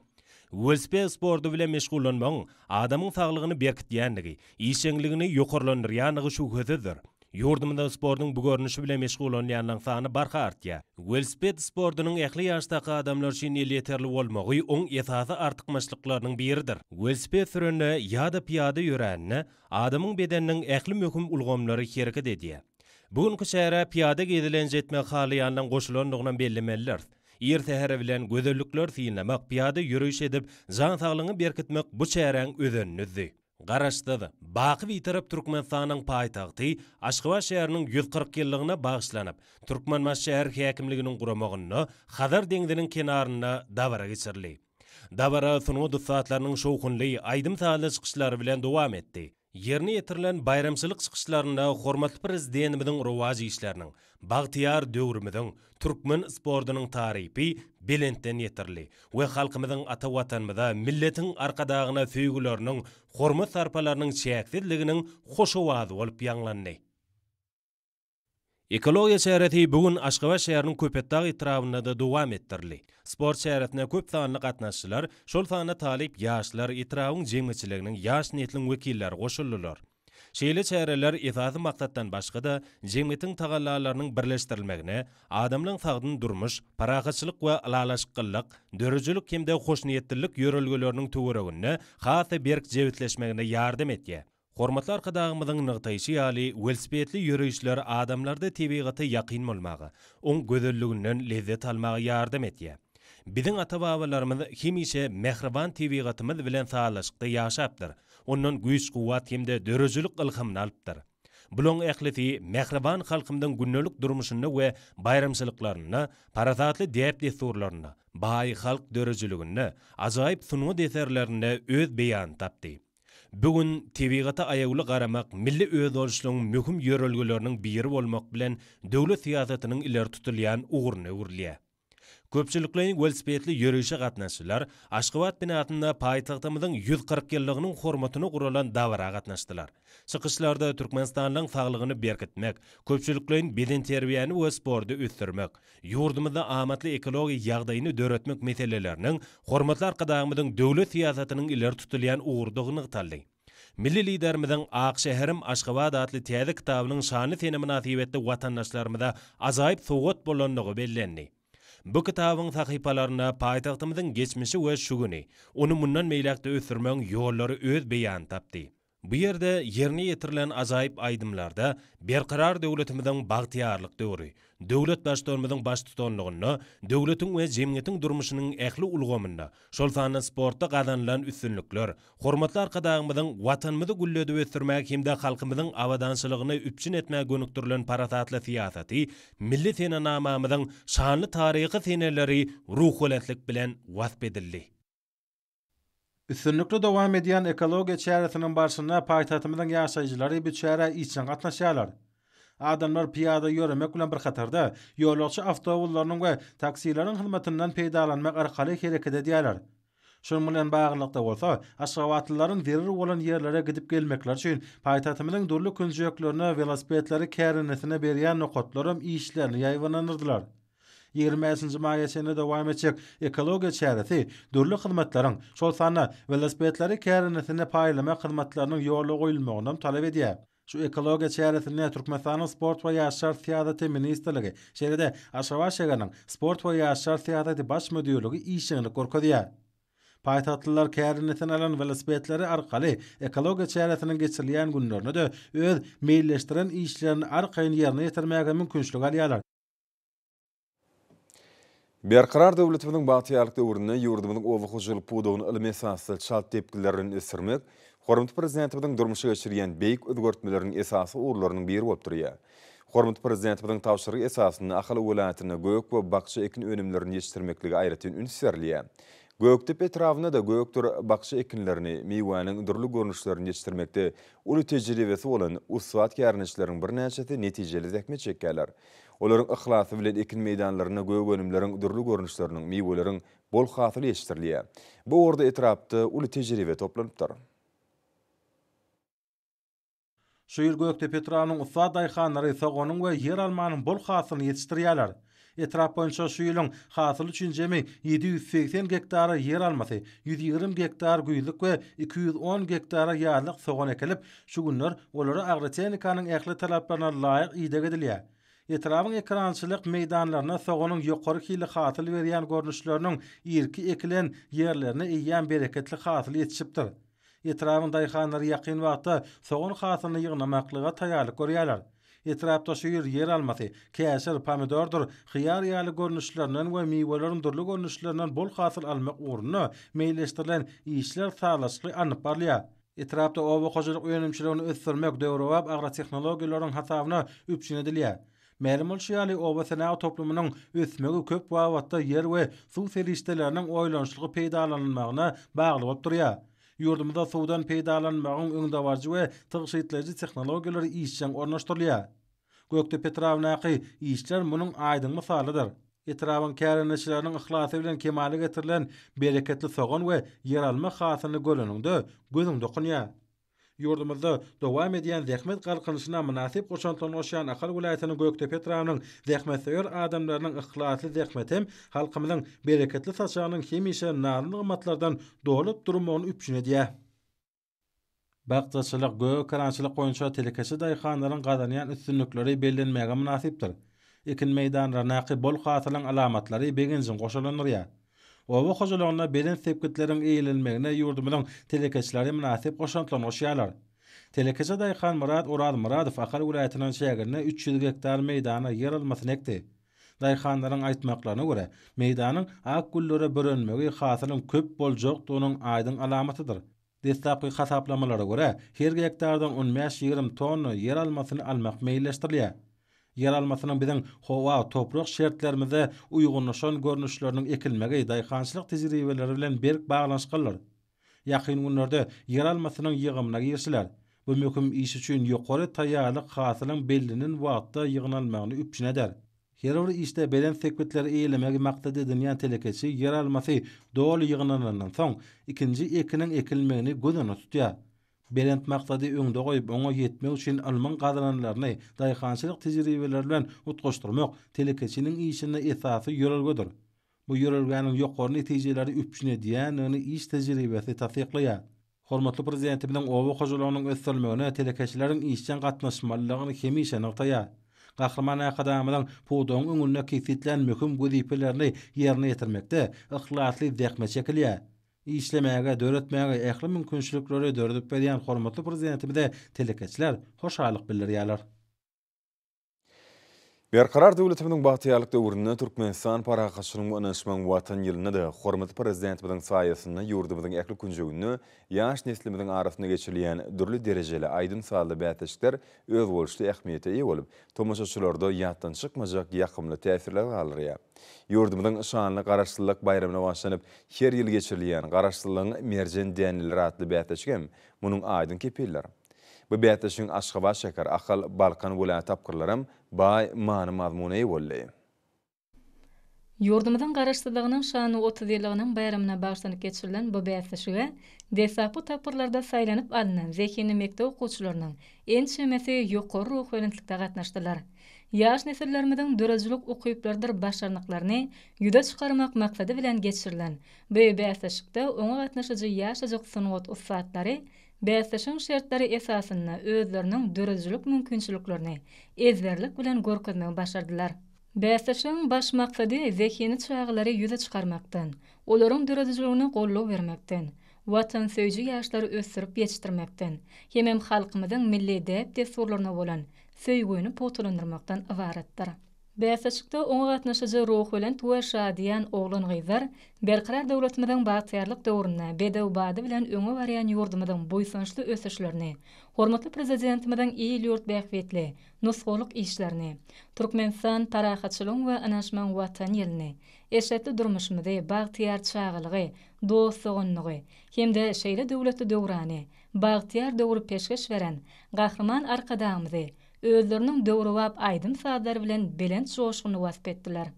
Welosiped sporty bilen meşgullanmagyň adamyň saglygyny berkitýändigi, işjeňligini ýokarlandyrýandygy şübhesizdir. Ýurdumyzda sportuň bu görnüşi bilen meşgullanýanlaryň sany barha artýar. Welosiped sportunyň ähli ýaşdaky adamlar üçin elýeterli bolmagy oň esasy artykmaçlyklarynyň biridir. Welosiped sürende ýa-da pyýada ýörände adamyň bedeniniň ähli möhüm ulgamlary hereket edýär. Bu günki çärä pyýada gezelenç etmegi halaýanlaryň goşulandygynam bellemelidiris. Ir säher bilen gözellikleri synlamak, pyýada ýöriş edip, jan-saglygyňy berkitmek bu çäräň özenini düzdi. Garaşsyz, baky Bitarap Türkmenistanyň paýtagty Aşgabat şäheriniň 140 ýyllygyna bagyşlanyp, Türkmenbaşy şäher häkimliginiň guramagynda Hazar deňziniň kenarynda dabara geçirildi. Dabara sungat ussatlarynyň şowhunly aýdym-sazly çykyşlary bilen dowam etdi. Ýerine ýetirilen baýramçylyk çykyşlarynda hormatly Prezidentimiziň rowaç işleriniň, bagtyýar döwrümiziň, türkmen sportunyň tarypy belentden ýetirildi we halkymyzyň ata Watanymyza, milletiň Arkadagyna söýgüleriniň, hormat-sarpalarynyň çäksizliginiň hoş owazy bolup ýaňlandy. Ekologiýa çäresi bu gün Aşgabat şäheriniň Köpetdag etrabynda-da dowam etdirildi. Sport çäresine köp sanly gatnaşyjylar, şol sanda talyp ýaşlar, etrabyň jemgyýetçiliginiň, ýaş nesliň wekilleri goşuldylar. Şeýle çäreler esasy maksatdan başga-da, jemgyýetiň tagallalarynyň birleşdirilmegine, adamlaryň sagdyn durmuş, parahatçylyk we ylalaşyklylyk, döredijilik hem-de hoşniýetlilik ýörelgeleriniň töwereginde has-da berk jebisleşmegine ýardam edýär. Hormatly Arkadagymyzyň nygtaýşy ýaly, welosipedli ýörişler adamlarda tebigata ýakyn bolmaga, oň gözelliginden lezzet almaga ýardam edýär. Biziň ata-babalarymyz hemişe mähriban tebigatymyz bilen sazlaşykda ýaşapdyr, ondan güýç-kuwwat hem-de döredijilik ylhamyny alypdyr. Bulaň ählisi mähriban halkymyzyň gündelik durmuşynda we baýramçylyklarynda, parasatly däp-dessurlarynda, baý halk döredijiliginde, ajaýyp sungat eserlerinde öz beýanyny tapdy. Bu gün tebigata aýawly garamak milli özboluşlygyň möhüm ýörelgeleriniň biri bolmak bilen, döwlet syýasatynyň ileri tutulýan ugruna öwrülýär. Köpçülikleýin welosipedli ýörişe gatnaşyjylar Aşgabat binasynda paýtagtymyzyň 140 ýyllygynyň hormatyna guralan dabara gatnaşdylar. Çykyşlarda türkmenistanlylaryň saglygyny berkitmek, köpçülikleýin bedenterbiýäni we sporty ösdürmek, ýurdumyzda amatly ekologiýa ýagdaýyny döretmek meseleleriniň hormatly Arkadagymyzyň döwlet syýasatynyň ileri tutulýan ugrudygy nygtaldy. Milli Liderimiziň Ak şäherim Aşgabat atly täze kitabynyň şanly sene mynasybetli watandaşlarymyza ajaýyp sowgat bolandygy bellendi. Bu kitabyň sahypalarynda paýtagtymyzyň geçmişi we şu güni, ony mundan beýläk-de ösdürmegiň ýollary öz beýanyny tapdy. Bu ýerde ýerine ýetirilen ajaýyp aýdymlarda Berkarar döwletimiziň bagtyýarlyk döwri, döwlet Baştutanymyzyň baştutanlygynda döwletiň we jemgyýetiň durmuşynyň ähli ulgamynda, şol sanda sportda gazanylan üstünlikler, hormatly Arkadagymyzyň Watanymyzy gülledip ösdürmäge hem-de halkymyzyň abadançylygyny üpjün etmäge gönükdirilen parasatly syýasaty milli senenamamyzyň şanly taryhy seneleri ruhubelentlik bilen wasp edildi. Üstünlikli dowam edýän ekologiýa çäresiniň barşynda paýtagtymyzyň ýaşaýjylary bu çärä işjeň gatnaşýarlar. Adamlar pyýada ýöremek bilen bir hatarda, ýolagçy awtobuslarynyň we taksileriň hyzmatyndan peýdalanmak arkaly hereket edýärler. Şunuň bilen baglylykda bolsa, aşgabatlylaryň zerur bolan ýerlere gidip gelmekleri üçin paýtagtymyzyň dürli künjeklerine welosipedleri kärendesine berýän nokatlaram işlerini ýaýbaňlandyrdylar. 25-nji maýa çenli dowam etjek ekologiýa çäresi dürli hyzmatlaryň, şol sanda welosipedleri kärendesine paýlamak hyzmatlarynyň ýola goýulmagynam talap edýär. Şu ekologiýa çäresinde Türkmenistanyň Sport we ýaşlar syýasaty ministrligi, şeýle-de Aşgabat şägeriniň Sport we ýaşlar syýasaty baş müdirligi işjeňlik görkezýär. Paýtagtlylar kärendesine alan welosipedleri arkaly ekologiýa çäresiniň geçirilýän günlerinde-de öz meýilleşdiren işlerini arkaýyn ýerine ýetirmäge mümkinçilik alýarlar. Berkarar döwletimiziň bagtyýarlyk döwründe ýurdumyzyň oba hojalyk pudagyny ylmy esasda çalt depginler bilen ösdürmek hormatly Prezidentimiziň durmuşa geçirýän beýik özgertmeleriniň esasy ugurlarynyň biri bolup durýar. Hormatly Prezidentimiziň tabşyrygy esasynda Ahal welaýatynda gök we bakja ekin önümlerini ýetişdirmeklige aýratyn üns berilýär. Gökdepe etrabynda-da gökdür bakja ekinlerini, miwäniň dürli görnüşlerini ýetişdirmekde uly tejribesi bolan ussat kärendeçileriň birnäçesi netijeli zähmet çekýärler. Olaryň yhlasy bilen ekin meýdanlarynda gök önümleriň dürli görnüşleriniň, miweleriň bol hasyly ýetişdirilýär. Bu ugurda etrapda uly tejribe toplanypdyr. Şu ýyl Gökdepe etrabynyň ussat daýhanlary soganyň we ýeralmanyň bol hasylyny ýetişdirýärler. Etrap boýunça şu ýylyň hasyly üçin jemi 780 gektara ýeralmasy, 120 gektar güýzlük we 210 gektara ýazlyk sogan ekilip, şu günler olara agrotehnikanyň ähli talaplaryna laýyk ideg edilýär. Etrabyň ekerançylyk meýdanlarynda soganyň ýokary hilli hasyl berýän görnüşleriniň irki ekilen ýerlerinde eýýäm bereketli hasyl ýetişipdir. Etrabyň daýhanlary ýakyn wagtda sogan hasylyny ýygnamaklyga taýýarlyk görýärler. Etrapda şu ýyl ýer almasy, käşir, pomidordyr hyýar ýaly görnüşlerinden we miweleriň dürli görnüşlerinden bol hasyl almak ugrunda meýilleşdirilen işler sazlaşykly alnyp barylýar. Etrapda oba hojalyk önümçiligini ösdürmek döwrebap agrotehnologiýalaryň hasabyna üpjün edilýär. Mälim bolşy ýaly, oba senagat toplumynyň ösmegi köp babatda ýer we suw serişdeleriniň oýlanyşykly peýdalanylmagyna bagly bolup durýar. Ýurdumyzda suwdan peýdalanmagyň öňdebaryjy we tygşytlaýjy tehnologiýalary işjeň ornaşdyrylýar. Gökdepe etrabyndaky işler munuň aýdyň mysalydyr. Etrabyň kärendeçileriniň yhlasy bilen kemala getirilen bereketli sogan we ýeralma hasylyny göreniňde, gözüň dokunýar. Ýurdumyzda dowam edýän zähmet galkynyşyna mynasyp goşantlaryny goşýan Ahal welaýatynyň Gökdepe etrabynyň zähmetsöýer adamlarynyň yhlasly zähmeti hem halkymyzyň bereketli saçagynyň hemişe nazy-nygmatlardan dolup durmagyny üpjün edýär. Bakjaçylyk, gök ekerançylyk boýunça telekeçi daýhanlaryň gazanýan üstünlikleri bellenmäge mynasypdyr. Ekin meýdanlaryndaky bol hasylyň alamatlary begenjiňi goşalandyrýar. Oba hojalygynda belent sepgitleriň eýelenmegine ýurdumyzyň telekeçileri mynasyp goşantlaryny goşýarlar. Telekeçi daýhan Myrat Orazmyradow Ahal welaýatynyň çäginde 300 gektar meýdana ýer almasyny ekdi. Daýhanlaryň aýtmaklaryna görä, meýdanyň ak güllere bürenmegi hasylyň köp boljakdygynyň aýdyň alamatydyr. Deslapky hasaplamalara görä, her gektardan on bäş-ýigrimi tonna ýer almasyny almak meýilleşdirilýär. Ýer almasynyň biziň howa, toprak şertlerimize uýgunlaşan görnüşleriniň ekilmegi daýhançylyk tejribeleri bilen berk baglanyşyklydyr. Ýakyn günlerde ýer almasynyň ýygymyna girişiler. Bu möhüm iş üçin ýokary taýýarlyk hasylyň bellenen wagtda ýygnalmagyny üpjün eder. Her bir işde belent sepgitleri eýelemegi maksat edinýän telekeçi ýer almasy doly ýygnanandan soň, ikinji ekiniň ekilmegini göz öňünde tutýar. Belent maksady öňde goýup, oňa ýetmek üçin ylmyň gazananlaryny daýhançylyk tejribeleri bilen utgaşdyrmak telekeçiniň işinde esasy ýörelgedir. Bu ýörelgäniň ýokary netijeleri üpjün edýändigini iş tejribesi tassyklaýar. Hormatly Prezidentimiziň oba hojalygynyň ösdürilmegine telekeçileriň işjeň gatnaşmalydygyny hemişe nygtaýar. Gahryman Arkadagymyzyň pudagyň öňünde kesgitlän möhüm wezipelerini ýerine ýetirmekde yhlasly zähmet çekilýär. Işlemäge, döretmäge ähli mümkinçilikleri döredip berýän hormatly Prezidentimize telekeçiler hoşallyk bildirýärler. Berkarar döwletimiziň bagtyýarlyk döwründe Türkmenistan parahatçylygyň we ynanyşmagyň Watany ýylynda-da hormatly Prezidentimiziň saýasynda ýurdumyzyň ähli künjeginde ýaş neslimiziň arasynda geçirilýän dürli derejeli aýdym-sazly bäsleşikler özboluşly ähmiýete eýe bolup, tomaşaçylarda ýatdan çykmajak ýakymly täsirleri galdyrýar. Ýurdumyzyň şanly Garaşsyzlyk baýramyna bagyşlanyp her ýyl geçirilýän Garaşsyzlygyň merjen däneleri atly bäsleşik hem munuň aýdyň kepilidir. Bu bäsleşigiň Aşgabat şäher, Ahal, Balkan welaýat tapgyrlaram baý many-mazmuna eýe boldy. Ýurdumyzyň Garaşsyzlygynyň şanly 30 ýyllygynyň baýramyna bagyşlanyp geçirilen bu bäsleşige deslapky tapgyrlarda saýlanyp alnan zehinli mekdep okuwçylarynyň ençemesi ýokary ruhubelentlikde gatnaşdylar. Ýaş nesillerimiziň döredijilik ukyplarydyr başarnyklaryny ýüze çykarmak maksady bilen geçirilen bu bäsleşikde oňa gatnaşyjy ýaşajyk sungat ussatlary Bäsleşigiň şertleri esasynda özleriniň döredijilik mümkinçiliklerini ezberlik bilen görkezmegi başardylar. Bäsleşigiň baş maksady zehinli çagalary ýüze çykarmakdan, olaryň döredijiligine goldaw bermekden, watansöýüji ýaşlary ösdürip ýetişdirmekden hemem halkymyzyň milli däp-dessurlaryna bolan söýgüni pugtalandyrmakdan ybaratdyr. Bäsleşikde oňa gatnaşyjy ruhubelent we şadyýan oglan-gyzlar Berkarar döwletimiziň bagtyýarlyk döwründe bedew bady bilen öňe barýan ýurdumyzyň buýsançly ösüşlerini, hormatly Prezidentimiziň il-ýurt bähbitli, nusgalyk işlerini, Türkmenistan, parahatçylygyň we ynanyşmagyň Watany ýylyny, eşretli durmuşymyzy, bagtyýar çagalygy, dost-doganlygy hem-de şeýle döwletli döwrany, bagtyýar döwri peşgeş beren Gahryman Arkadagymyzy özleriniň döwrebap aýdym-sazlary bilen belent joşgunly wasp etdiler.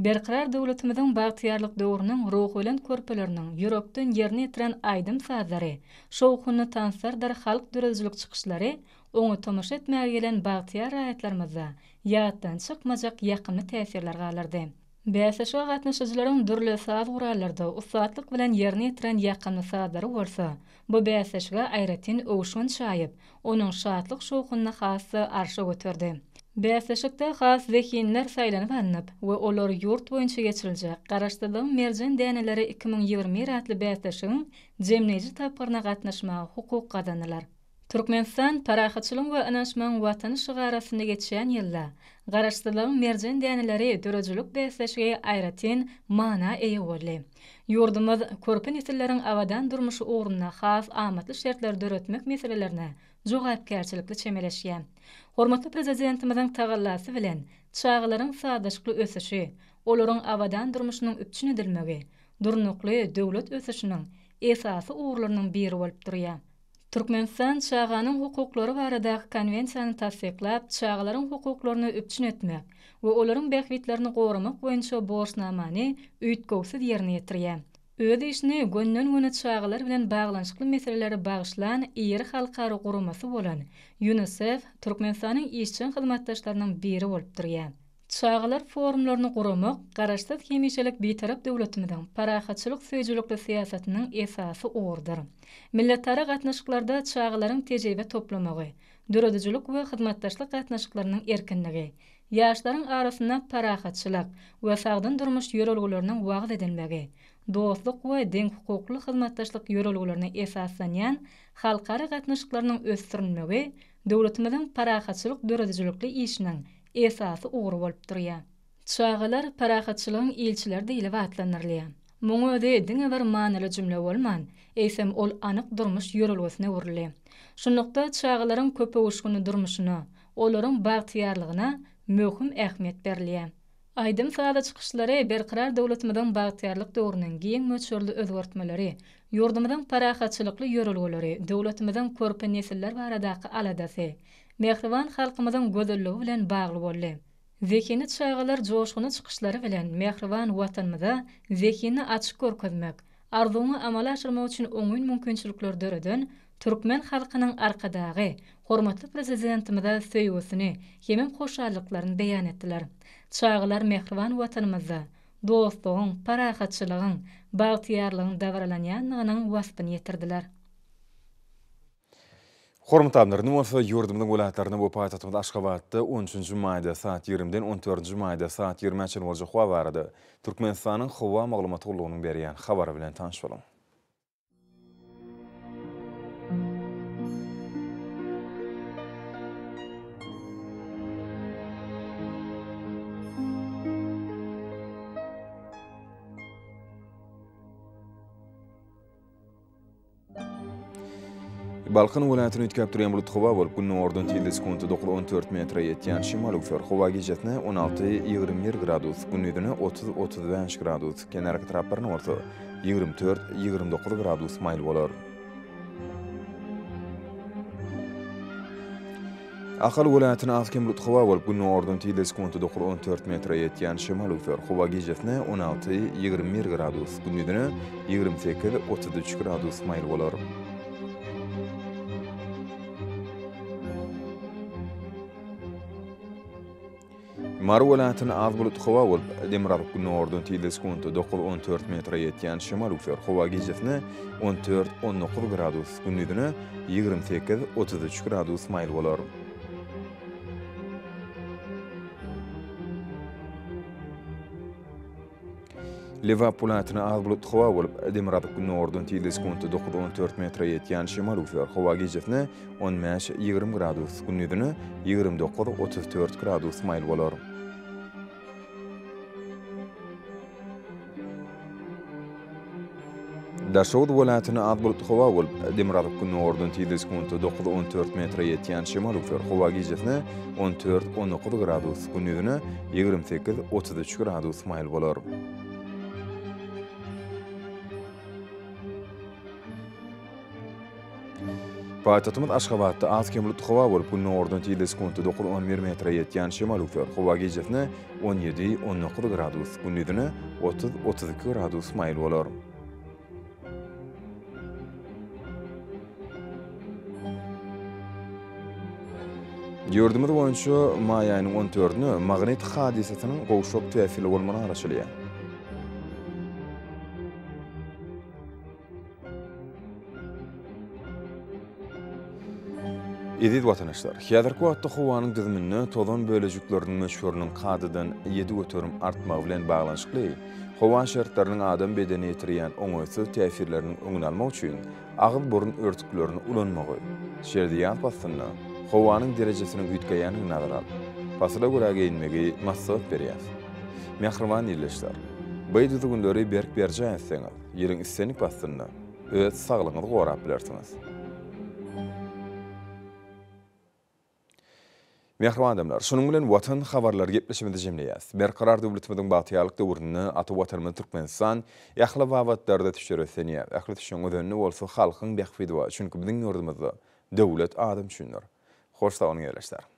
Berkarar döwletimiziň bagtyýarlyk döwrüniň ruhubelent körpeleriniň ýürekden ýerine ýetiren aýdym-sazlary, şowhunly tanslardyr halk döredijilik çykyşlary oňa tomaşa etmäge gelen bagtyýar raýatlarymyzda ýatdan çykmajak ýakymly täsirler galdyrdy. Bäsleşige gatnaşyjylaryň dürli saz gurallarda ussatlyk bilen ýerine ýetiren ýakymly sazlary bolsa bu bäsleşige aýratyn öwüşgin çaýyp, onuň şatlyk-şowhunyny has-da arşa göterdi. Bäsleşikde has zehinliler saýlanyp alnyp we olar ýurt boýunça geçiriljek Garaşsyzlygyň merjen däneleri 2021 atly bäsleşigiň jemleýji tapgyryna gatnaşmaga hukuk gazandylar. Türkmenistan, parahatçylygyň we ynanyşmagyň Watany şygary astynda geçýän ýylda Garaşsyzlygyň merjen däneleri döredijilik bäsleşigi aýratyn mana eýe boldy. Ýurdumyz körpe nesilleriň abadan durmuşy ugrunda has amatly şertleri döretmek meselelerine jogapkärçilikli çemeleşýär. Hormatly Prezidentimiziň tagallasy bilen çagalaryň sazlaşykly ösüşi, olaryň abadan durmuşynyň üpjün edilmegi durnukly döwlet ösüşiniň esasy ugurlarynyň biri bolup durýar. Türkmenistan Çaganyň hukuklary baradaky Konwensiýany tassyklap, çagalaryň hukuklaryny üpjün etmek we olaryň bähbitlerini goramak boýunça borçnamany üýtgewsiz ýerine ýetirýär. Öz işini gönden-göni çagalar bilen baglanyşykly meselelere bagyşlan iri halkara guramasy bolan Ýunisef Türkmenistanyň işjeň hyzmatdaşlarynyň biri bolup durýar. Çagalar forumlaryny guramak Garaşsyz hemişelik Bitarap döwletimiziň parahatçylyk söýüjilikli syýasatynyň esasy ugrudyr. Milletara gatnaşyklarda çagalaryň tejribe toplamagy, döredijilik we hyzmatdaşlyk gatnaşyklarynyň erkinligi, ýaşlaryň arasynda parahatçylyk we sagdyn durmuş ýörelgeleriniň wagyz edilmegi, dostluk we deňhukukly hyzmatdaşlyk ýörelgelerine esaslanýan halkara gatnaşyklarynyň ösdürilmegi döwletimiziň parahatçylyk döredijilikli işiniň esasy ugry bolup durýar. Çagalar parahatçylygyň ilçileri diýlip atlandyrylýar. Muň özi diňe bir manyly jümle bolman, eýsem ol anyk durmuş ýörelgesine öwrüldi. Şunlukda çagalaryň köpöwüşginli durmuşyna, olaryň bagtyýarlygyna möhüm ähmiýet berilýär. Aýdym-sazly çykyşlary Berkarar döwletimiziň bagtyýarlyk döwrüniň giň möçberli özgertmeleri, ýurdumyzyň parahatçylykly ýörelgeleri, döwletimiziň körpe nesiller baradaky aladasy, mähriban halkymyzyň gözelligi bilen bagly boldy. Zehinli çagalar joşgunly çykyşlary bilen mähriban Watanymyza zehini açyp görkezmek, arzuwyňy amala aşyrmak üçin oňyn mümkinçilikleri döreden türkmen halkynyň Arkadagy, hormatly Prezidentimize söýgüsini hemem hoşallyklaryny beýan etdiler. Çagalar mähriban Watanymyzda dostlugyň, parahatçylygyň, bagtyýarlygyň dabaralanýandygynyň waspyny ýetirdiler. Hormatly adamlar, indi bolsa ýurdumyzyň welaýatlarynda we paýtagtymyz Aşgabatda on üçünji maýda saat ýigrimiden on dördünji maýda saat ýigrimä çenli boljak howa barada Türkmenistanyň Howa maglumat gullugynyň berýän habary bilen tanyş boluň. Balkan welaýatynda üýtgäp durýan bulut howa bolup, günordan tizligi sekuntda 9-14 metre ýetýän şemal öwser. Howa gijesine 16-21 gradus, gündizine 30-35 gradus, kenarki etraplarynda bolsa 24-29 gradus maýyl bolar. Ahal welaýatynda az-kem bulut howa bolup, günordan tizligi sekuntda 9-14 metre ýetýän şemal öwser. Howa gijesine 16, 21 gradus, gündizine 28, 33 gradus maýyl bolar. Mary welaýatynda az bulutly howa bolup, demirgazyk-günordan tizligi sekuntda 9-14 metre ýetýän şemal öwser. Howa gijesine 14-19 gradus, gündizine 28-33 gradus maýyl bolar. Lebap welaýatynda az bulutly howa bolup, demirgazyk-günordan tizligi sekuntda 9-14 metre ýetýän şemal öwser. Howa gijesine 15-20 gradus, gündizine 29-34 gradus maýyl bolar. Daşoguz welaýatynda az bulutly howa bolup, demirgazyk-günordan tizligi sekuntda 9-14 metre ýetýän şemal öwser. Howa gijesine 14-19 gradus, gündizine 28-33 gradus maýyl bolar. Paýtagtymyz Aşgabatda az-kem bulutly howa bolup, günordan tizligi sekuntda 9-11 metre ýetýän şemal öwser. Howa gijesine 17-19 gradus, gündizine 30-32 gradus maýyl bolar. Ýurdumyz boýunça maý aýynyň on dördüne magnit hadysasynyň gowşak täsirli bolmagyna garaşylýar. Eziz watandaşlar, häzirki wagtda howanyň düzüminde tozan bölejikleriniň möçberiniň kadadan 7% artmagy bilen baglanyşykly howa şertleriniň adam bedenine ýetirýän oňaýsyz täsirleriniň öňüni almak üçin agyz-burun örtüklerini ulanmagy, şeýle-de ýaz paslynda howanyň derejesiniň üýtgeýändigini nazara alyp, pasyla görä geýinmegi maslahat berýäris. Mähriban ildeşler, bu düzgünleri berk berjaý etseňiz, ýylyň islendik paslynda öz saglygyňyzy gorap bilersiňiz. Mähriban adamlar, şunuň bilen Watan habarlary gepleşigimizi jemleýäs. Berkarar döwletimiziň bagtyýarlyk döwründe ata Watanymyz Türkmenistan ähli babatlarda düşer ösenýär. Ähli ösüşiň özeninde bolsa halkyň bähbidi bar. Çünki biziň ýurdumyzda döwlet adam üçindir. Hoş sag boluň ildeşler.